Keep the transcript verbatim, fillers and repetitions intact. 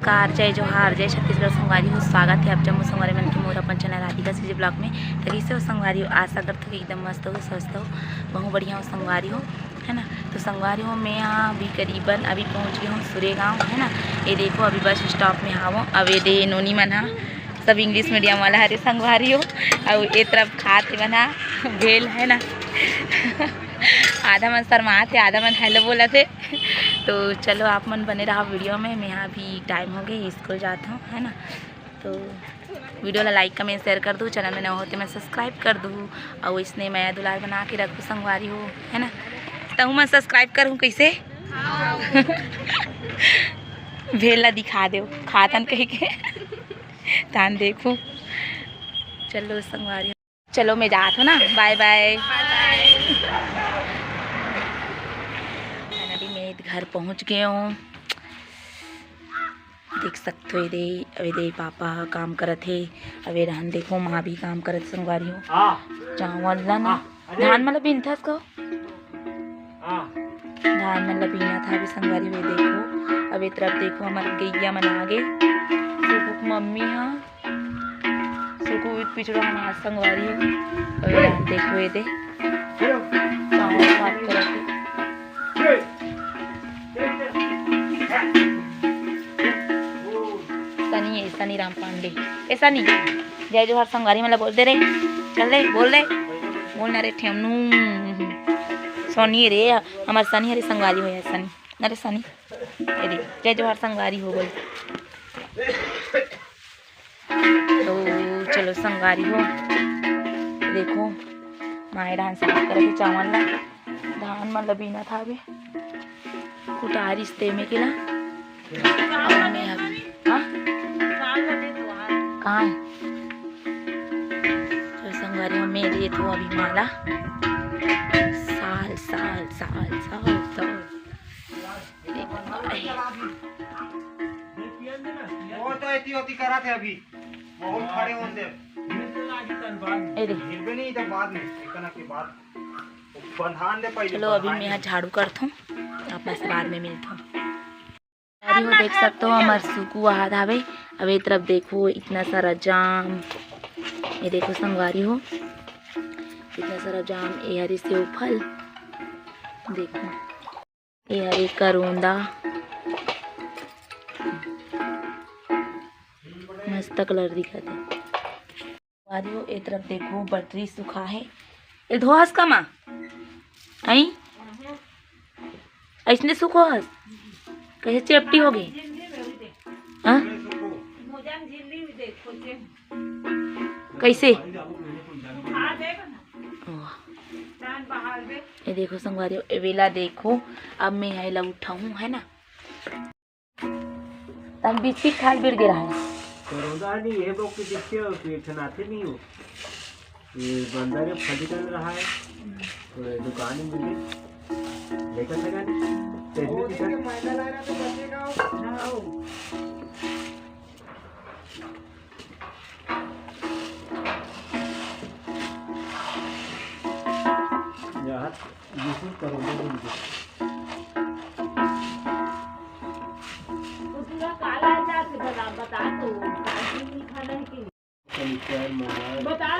नमस्कार, जय जोहार, जय छत्तीसगढ़ संगवारी हो। स्वागत हे आप जम्मो संगवारी मन के मोर अपन चैनल राधिका सीजी ब्लॉग में। त कइसे हो संगवारी हो? आशा करथों कि एकदम मस्त हो, स्वस्थ हो, बहुत बढ़िया हो संगवारी हो, है ना। तो संगवारी हो, मैं हा अभी करीबन अभी पहुँच गे हों सुरेगांव, है ना। ये देखो अभी बस स्टॉप में हावों। अब ये दे नोनी मन हा सब इंग्लिश मीडियम वाला हरे संगवारी हो, अउ ए तरफ खात हे मन हा भेल, है ना। आधा मन शर्मात हे, आधा मन हेलो बोलत हे। तो चलो आप मन बने रहा वीडियो में। मैं हा अभी टाइम हो गे, स्कूल जात हों, है ना। तो वीडियो ला लाइक, कमेंट, शेयर कर दू, चैनल में नवा हो ते मन सब्सक्राइब कर दू, अउ इसने मया दुलार बना के रखू संगवारी हो, है ना। तहू मन सब्सक्राइब करहू कइसे? भेल ला दिखा देव खातन कहि के। तान देखू, चलो संगवारी, चलो मैं जात हों ना, बाय बाय। फाइनली मैं घर पहुँच गे हों। देख सकथो, ए दे, अब ए दे पापा ह काम करत हे। अब ए रहन देखो, माँ भी काम करत हे संगवारी हो। हाँ। चावल ला ना, हाँ, अरे। धान मन ला बीनथस को? हाँ। धान मन ला बीनत हावे संगवारी हो, ए देखो। अब ए तरफ देखो, हमर गैया मन आ गे। सुकु के मम्मी ह, सुकु पिछड़ो हमार संगवारी हो। अब ए देखो, ए दे। चावल साफ करत हे। सनी ए, सनी राम पांडे। ए सनी, जय जोहार संगवारी मन ला बोल दे रे। चल रे, बोल रे। बोल ना रे ठेमनू। सनी रे, हमार सनी हरे संगवारी हो, ए सनी। ना रे सनी। ए दे, जय जोहार संगवारी हो बोल। तो चलो संगवारी हो, देखो माय डाहन साफ करत हे चावल ला, धान मन ला बीनत हावे, कुटारिस तेमे के ला। अउ मैं अभी, हाँ? कहाँ हे? तो संगवारी हो, मैं देत हों अभी माला। साल, साल, साल, साल, साल। वो तो एती ओती करत हे अभी, बहुत खड़े होन दे। ए दे। गिरबे नहीं तो बाद में, एकना के बाद बंधान दे पहले, चलो अभी बंधान मैं दे। झाड़ू करथों, आप मन से बाद में मिलथों। अरे वो देख सकथो, हमर सुकु आत हावे। अब ए तरफ देखो, इतना सारा जाम, ये देखो संगवारी हो, इतना सारा जाम, ये हरे सेव फल, देखो। ए हरे करोंदा, मस्त कलर दिखत हे। संगवारी हो, ए तरफ देखो, बटरी सुखा हे। ए धोहस का माँ? अई? अइसने सुखोहस? कइसे चेपटी हो गे? हाँ? कइसे? वाह। ए देखो संगवारी हो, एवेला देखो, अब मैं एला उठाहूँ, है ना? तब बिस्किट खाए बिड़ गे रहा है। करोंदा नहीं, ये लोग के दिखते हो, तो एक ठन आते नहीं हो। ये बंदर ये फल निकाल रहा है, तो ये दुकान में मिले, लेकर था गाड़ी, तेरे में दिखा। यार, बिल्कुल करोंदा बोल दे। तो पूरा काला है, जाके बता, बता तो, काहे नहीं खाना है कि नहीं? शनिचर, मंगलवार। बता।